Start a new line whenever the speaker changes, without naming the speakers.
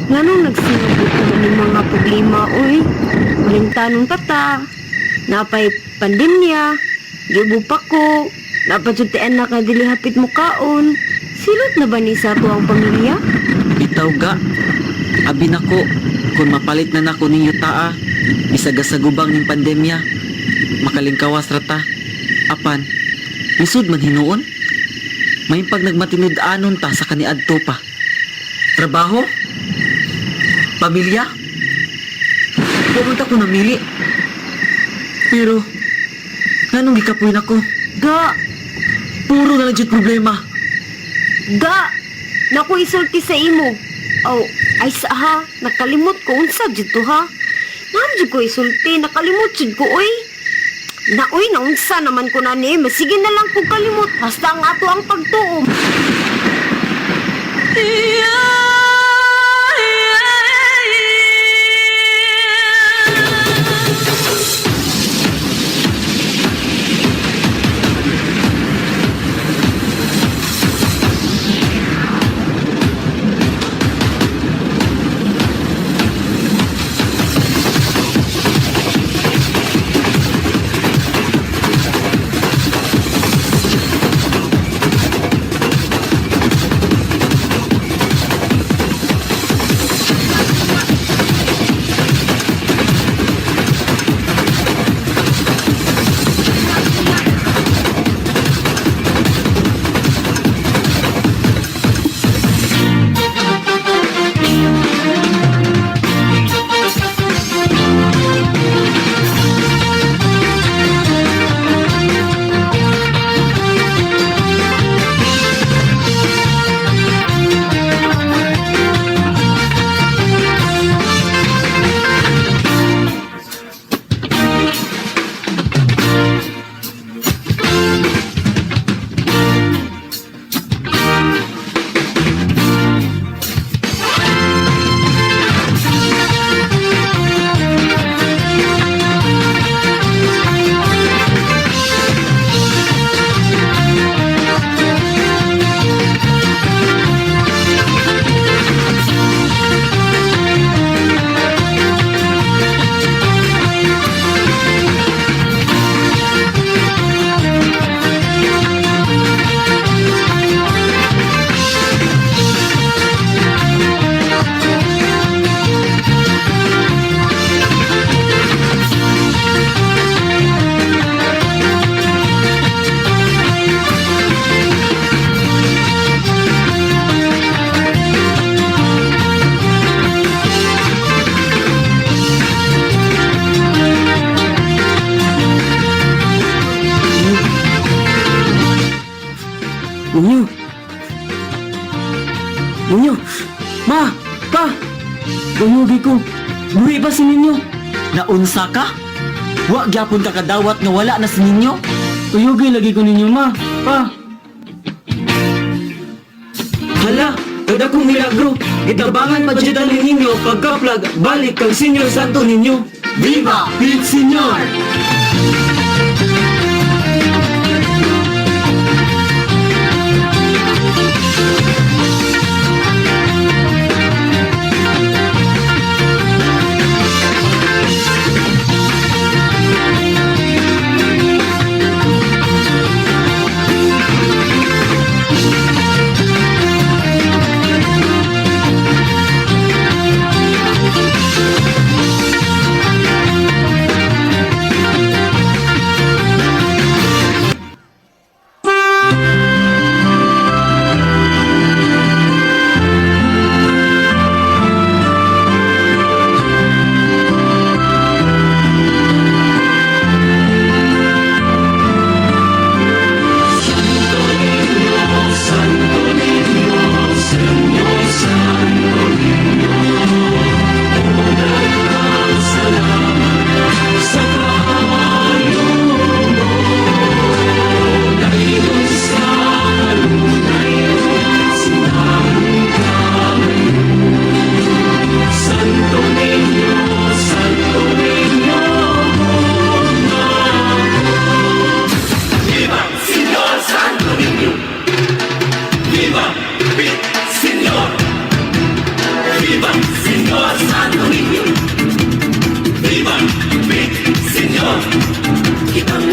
Nganong nagsinubot naman yung mga problema, uy? Malintanong tata, napay pandemya, giubo pa ko, napajud ti anak nga dili hapit mo kaon. Silot na ba ni sa ato ang pamilya?
Bitaw ga. Abi nako, kung mapalit na nako ninyo taa, bisag sa gubang ning pandemya, makalingkawas ra ta. Apan, lisod man hinuon. May pag nagmatinud-anon ta sa kaniadto pa. Trabaho? Pamilya? Pumunta ko namili. Pero, nganong gikapoy nako?
Ga,
Puro na lang jud problema.
ga, naku isulti sa imo. Aw, ay sa ha, nakalimot ko unsa jud to ha. Naam jud ko isulti, nakalimot jud ko oy. Na oy, naunsa naman ko na ni, masige na lang kog kalimot basta ang ato ang pagtuo.
Ninyo! Ninyo! Ma! Pa! Duyugi ko! Buhi pa si ninyo! Naunsa ka? Wa gyapon ka kadawat nga wala na si ninyo? Tuyugi lagi ko ninyo, ma! Pa! Hala! Kada kong milagro! Gitabangan pa dyan ninyo pagka-plug balik kang Senyor Santo ninyo! Viva! Pete Senyor!
Kitang